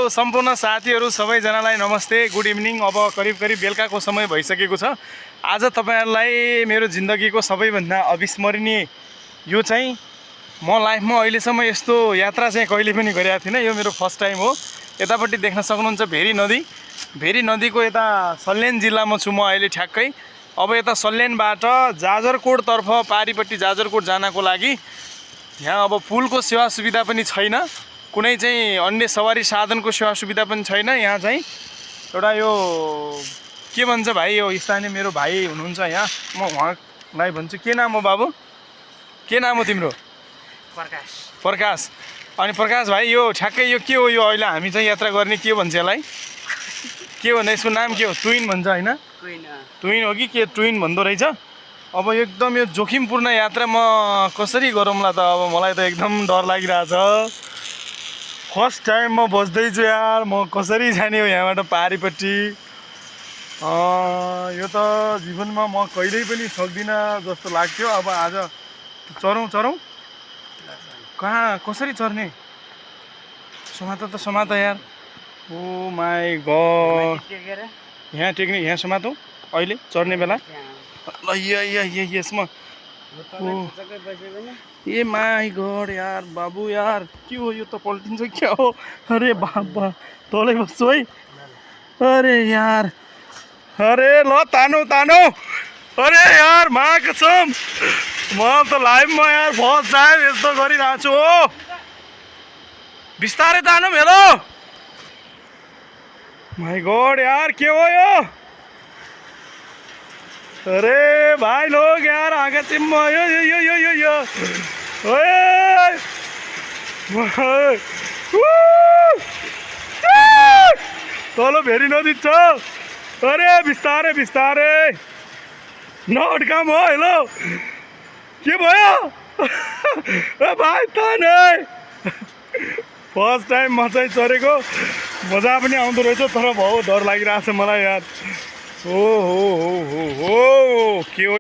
सम्पूर्ण साथीहरू सबैजनालाई नमस्ते, गुड इभिनिङ। अब करिब करिब बेलुकाको समय भइसकेको छ। आज तपाईहरुलाई मेरो जिन्दगीको सबैभन्दा अविस्मरणीय यो चाहिँ म लाइफमा अहिलेसम्म यस्तो यात्रा चाहिँ कहिले पनि गरेको थिइनँ। यो मेरो फर्स्ट टाइम हो। यतापट्टि देख्न सक्नुहुन्छ भेरी नदीको यता सल्यान जिल्लामा छु म अहिले ठ्याक्कै। अब यता सल्यानबाट जाजरकोटतर्फ पारीपट्टि जाजरकोट जानको लागि यहाँ अब पुलको सेवा सुविधा पनि छैन, कुनै चाहिँ अन्य सवारी साधनको सेवा सुविधा पनि छैन। यहाँ चाहिँ एउटा यो के भन्छ भाइ, यो स्थानीय मेरो भाइ हुनुहुन्छ यहाँ, म उहाँलाई भन्छु। के नाम हो बाबु, के नाम हो तिम्रो? प्रकाश। अनि प्रकाश भाइ, यो ठ्याक्कै यो के हो? यो अहिले हामी चाहिँ यात्रा गर्ने के भन्छ यसलाई, के भन्दा यसको नाम के हो? ट्विन भन्छ होइन? ट्विन हो कि के ट्विन भन्दो रहेछ। अब एकदम यो जोखिमपूर्ण यात्रा म कसरी गरौँला त? अब मलाई त एकदम डर लागिरहेछ। फर्स्ट टाइम म बस्दैछु यार, म कसरी जाने हो यहाँबाट पारीपट्टि? यो त जीवनमा म कहिल्यै पनि सक्दिनँ जस्तो लाग्थ्यो। अब आज चढौँ कहाँ, कसरी चढ्ने? समात यार। ओ माई गॉड, यहाँ टेक्ने, यहाँ समातौ अहिले चढ्ने बेला। यसमा ए माई गॉड यार, बाबु यार के हो यो? त पल्टिन्छ क्या हो? अरे बाबा, तलै बस्छु है। अरे यार, अरे ल तानो। अरे यार मा कसम, म त लाइफमा यार फर्स्ट टाइम यस्तो गरिरहेको छु हो। बिस्तारै तानो मेरो। माई गॉड यार, के हो यो? अरे भाई लोग यार आगे चिम यो तल भेरी नदी छ। अरे बिस्तारै नअड्काम हो। हेलो के भयो? भाइ तानै फर्स्ट टाइम म चाहिँ चढेको, मजा पनि आउँदो रहेछ, तर बहुत डर लागिरहेछ मलाई यार। हो के हो?